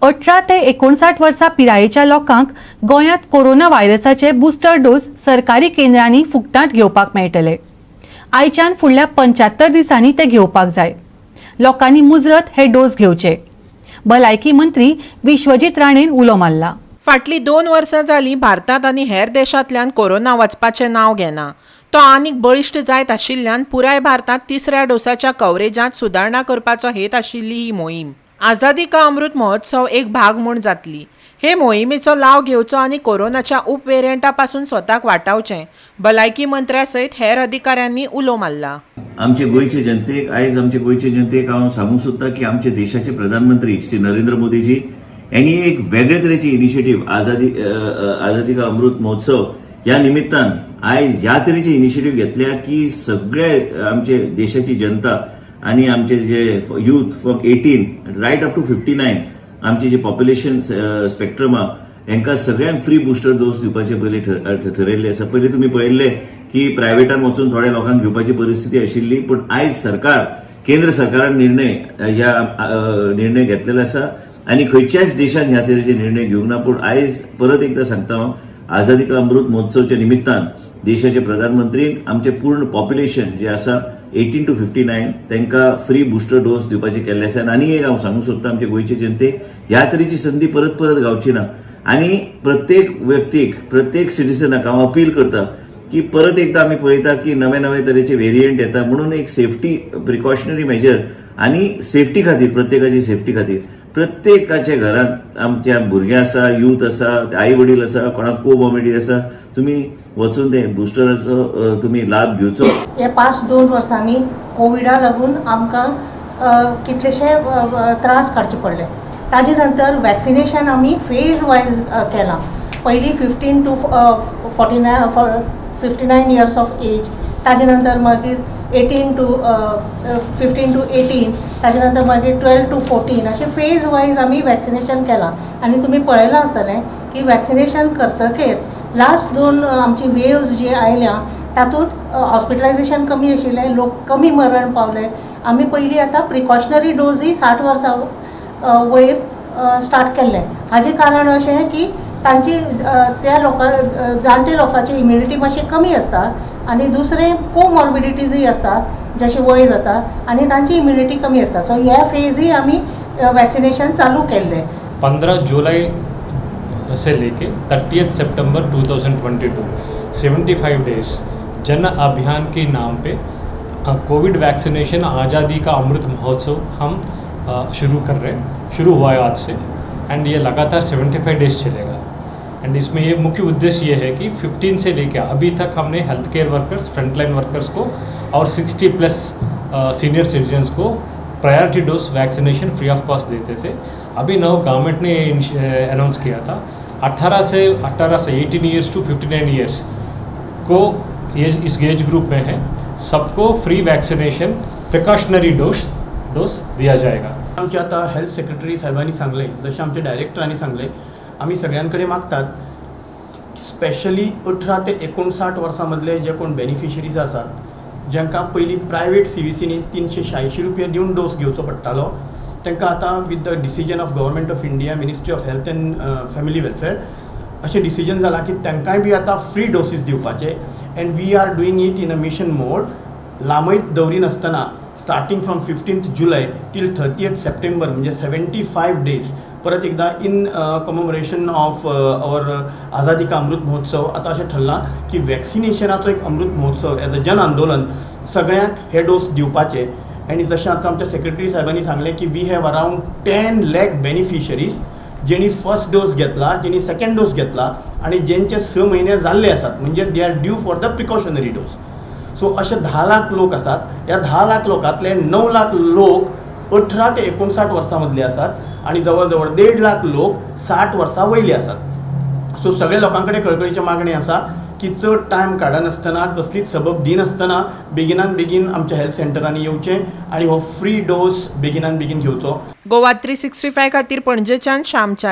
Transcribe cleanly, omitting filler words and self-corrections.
18 ते 59 वर्सां पिरायेच्या लोकांक गोंयांत कोरोना व्हायरसाचे बुस्टर डोस सरकारी केंद्रांनी फुकटांत घेवपाक मेळटले. आयच्यान फुडल्या 75 दिसांनी ते घेवपाक जाय. लोकांनी मुजरत हे डोस घेवचे, भलायकी मंत्री विश्वजीत राणेन उलो मारला. फाटलीं 2 वर्सां जालीं भारतांत आनी हेर देशांतल्यान कोरोना वचपाचें नांव घेना. तो आनीक बळिश्ट जायत आशिल्ल्यान पुराय भारतांत तिसऱ्या डोसाच्या कवरेजांत सुदारणा करपाचो हेत आशिल्ली ही मोहीम आझादी का अमृत महोत्सव एक भाग म्हूण जातली. हे मोहिमेचो लाव घेवचो आनी कोरोनाच्या उप वेरियंटा पासून स्वताक वाटावचें, भलायकी मंत्र्या सयत हेर अधिकाऱ्यांनी उलो मारला. आमचे गोंयचे जनतेक, आयज आमचे गोंयचे जनतेक हांव सांगूंक सोदतां की आमचे देशाचे प्रधानमंत्री श्री नरेंद्र मोदीजी यांनी एक वेगळे तरेची इनिशिएटीव आझादी का अमृत महोत्सव ह्या निमित्तान आयज ह्या तरेची इनिशिएटीव घेतल्या की सगळे आमचे देशाची जनता आणि आमचे जे youth from 18 right up to 59, आमचे जे पॉप्युलेशन स्पेक्ट्रम आहा, हेंकां सगळ्यांक फ्री बुस्टर डोस दिवपाचे पयलीं ठरयल्ले आसा. पयलीं तुमी पळयल्ले की प्रायव्हेटान वचून थोड्या लोकांक घेवपाची परिस्थिती आशिल्ली, पूण आयज सरकार, केंद्र सरकारान निर्णय ह्या निर्णय घेतलेलो आसा आनी खंयच्याच देशान ह्या तरेचे निर्णय घेवंक ना. पूण आयज परत एकदा सांगता हांव, आझादी का अमृत महोत्सवच्या निमित्तान देशाचे प्रधानमंत्रीन आमचे पूर्ण पॉप्युलेशन जे आसा 18 टू 59, तांकां फ्री बुस्टर डोस दिवपाचे केल्ले आसा. आनी एक हांव सांगूंक सोदता आमचे गोंयचे जनतेक, ह्या तरेची संदी परत परत गावची ना आनी प्रत्येक व्यक्तीक, प्रत्येक सिटीजनाक हांव अपील करता की परत एकदा आमी पळयता की नवे नवे तरेचे वेरियंट येता, म्हणून एक सेफ्टी प्रिकॉशनरी मेजर आनी सेफ्टी खातीर, प्रत्येकाची सेफ्टी खातीर, प्रत्येकाच्या घरात आमच्या भुरगे आसा, यूथ आसा, आई वडील आसा, कोणाक कोमॉर्बिडिटी आसा, तुमी वचून ते बुस्टराचो तुमी लाभ घेवचो. हे पास्ट 2 वर्सांनी कोविडा लागून आमकां कितलेशे त्रास काडचे पडले. ताजे नंतर वॅक्सिनेशन आमी फेज वायज केलां. पयलीं 15 to 49, 59 years of age, ताजे नंतर मागीर 18 टू 15 टू 18, ताजे नंतर मागीर 12 टू 14, अशें फेज वायज आमी वॅक्सिनेशन केलां. आनी तुमी पळयलां आसतलें की वॅक्सिनेशन करतकीर लास्ट दोन आमची वेव्ज जी आयल्या, तातूंत हॉस्पिटलायझेशन कमी आशिल्लें, लोक कमी मरण पावले. आमी पयलीं आतां प्रिकॉशनरी डोजूय 60 वर्सां वयर स्टार्ट केल्लें. हाजें कारण अशें की तांची त्या लोकां, जाणटे लोकांची इम्युनिटी मातशी कमी आसता आनी दुसरें कोमॉर्बिडिटीजूय आसता, जशें वय जाता आनी तांची इम्युनिटी कमी आसता. सो ह्या फेजूय आमी वॅक्सिनेशन चालू केल्लें. 15 जुलाई से लेके 30 सितंबर 2022, 75 डेज जन अभियान के नाम पे कोविड वैक्सीनेशन आज़ादी का अमृत महोत्सव हम शुरू कर रहे हैं. शुरू हुआ है आज से एंड ये लगातार 75 डेज चलेगा. एंड इसमें ये मुख्य उद्देश्य ये है कि 15 से लेके अभी तक हमने health care workers, frontline workers को और 60 प्लस सीनियर सिटीजन्स को priority dose vaccination free of cost देते थे. अभी now government ने अनाउंस किया था, 18 से 18 ईयर्स टू 59 ईयर्स को, ये इस एज ग्रुप में है, सबको free vaccination precautionary dose दिया जाएगा. आमचे आतां हेल्थ सेक्रेटरी साहेबांनी सांगलें, जशें आमचे डायरेक्टरांनी सांगलें, आमी सगळ्यां कडेन मागतात, स्पेशली 18 ते 59 वर्सां मदले जे कोण बेनिफिशरीज आसात, जांकां पयलीं प्रायवेट सीवीसीनी 386 रुपया दिवन डोस घेवचो पडटालो, तांकां आतां with the decision of Government of India, Ministry of Health and Family Welfare, अशें डिसिजन जालां की तांकांय बी आतां फ्री डोसीस दिवपाचे. And we are doing it in a mission mode. लांबयत दवरिनासतना starting from 15th July till 30th September, म्हणजे 75 days, परत एकदां in commemoration of our आझादी का अमृत महोत्सव, आतां अशें ठरलां की वॅक्सिनेशनाचो एक अमृत महोत्सव एज अ जन आंदोलन सगळ्यांक हे डोस दिवपाचे. आनी जशें आतां आमच्या सेक्रेटरी साहेबांनी सांगलें की we have around 10 lakh beneficiaries जेणी फर्स्ट डोस घेतला, जेणी सेकंड डोस घेतला आनी जेंचे 6 म्हयने जाल्ले आसात, म्हणजे they are due for the precautionary dose. So अशे 10 लाख लोक आसात. ह्या 10 लाख लोकांतले 9 लाख लोक 18 ते 59 वर्सां मदले आसात आनी जवळ जवळ 1.5 लाख लोक 60 वर्सां वयले आसात. सो सगळ्या लोकां कडेन कळकळीचें मागणें आसा की चड टायम काडनासतना, कसलीच सबब दिनासतना बेगिनान बेगीन आमच्या हेल्थ सेंटरांनी येवचें आनी हो फ्री डोस बेगिनान बेगीन घेवचो. गोवा 365 खातीर पणजेच्यान श्यामचारी.